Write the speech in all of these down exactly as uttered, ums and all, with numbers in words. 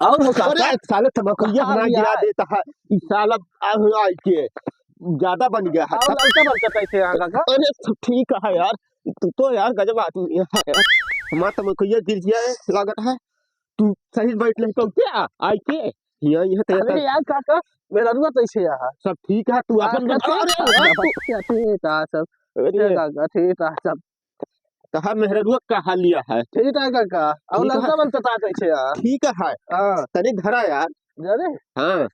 और हो काका? अरे, साले तमकुइया हाँ, हमारा गिरा यार। देता है। ई साला आ, आइके ज्यादा बन गया है। और ललका मरचा कैसे यहाँ काका? अरे, सब ठीक है यार। तू तो यार गजब आदमी है यार। हमारा तमकुइया गिर गया है, लागत है। तू सही बैठ नहीं पाऊ क्या? आइके यहाँ, यहाँ तो अरे यार काका, मेहररुआ कैसे यहाँ? सब ठीक है, तू अपन काका, बता। अरे यार, तू ठीक है सब। अरे। ए काका, ठीक है सब। कहा मेहररुआ का हाल लिया है? ठीक है काका। और ठीक है। ललका मरचा कैसे यार? ठीक है। हाँ। तनी धरा यार। अरे। हाँ।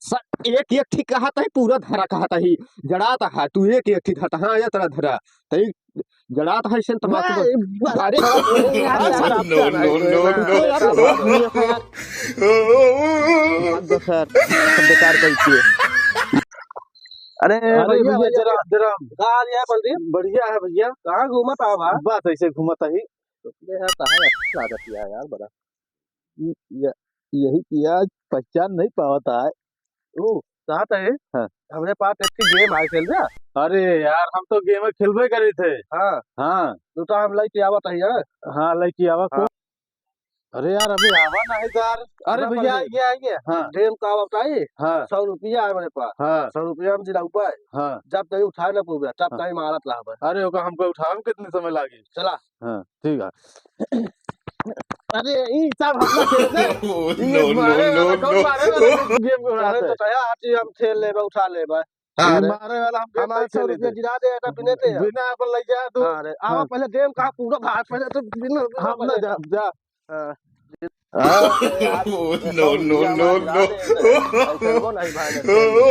स-, एक एक ठीक कहत है, पूरा धरा कहत है। जड़ात है, तू एक एक ठीक कहत, हाँ, ये तरह धरा। तई जड़ात है, सन तमाकू वाह, बन-, वाह। अरे, No, no, no, no। यार, बात बस यार, बेकार करती है। अरे, अरे भैया, भैया, भैया। जरा, जरा। का हाल है बलदेव? बढ़िया है भैया। कहाँ घूमत आवा? बस ऐसे घूमत ही। तो ये है, कहाँ है? लागत है यार, बड़ा। इ-, य-, यही कि आज पहचान नहीं पावत है। ओ, कहत है, हाँ। हमरे पास एक ठे game आए खेल रहा। अरे यार, हम तो game खेलबे करी थे। हाँ। हाँ। तो, तो हम लइके आवत है यार। हाँ, लइके आवा हाँ। को। अरे यार, अभी आवा ना है यार। अरे ना भैया, पहले। ये आइए। हाँ। Game का बताई? हाँ। सौ रुपया है मेरे पास। हाँ। सौ रुपया हम दिलाऊ पाए। हाँ। जब तक उठाए ना पउबे, तब हाँ। तक मारत रहबे। अरे, ओका हमको उठावे में कितनी समय लागी? चला। हाँ, ठीक है। अरे, ई सब हम ना खेलते। Oh, ये no, no, मारे no, वाला, कौन no। मारे वाला game को अरे, उड़ाते? तो तया आती हम खेल लेबे, उठा लेबे। हाँ, ये अरे। मारे वाला हम game हमारा नहीं सौ खेले रुपया थे। गिरा दे, ऐसा बिने थे। बिना अपन लग जा तू। हाँ, अरे, आवा हाँ। पहले game का पूरा भाग, पहले तो बिना, बिना हम ना पहले। जा, जा। हाँ। हाँ। Oh, no, no, no, no। हम खेलबो नहीं भाई, नहीं खेलबो।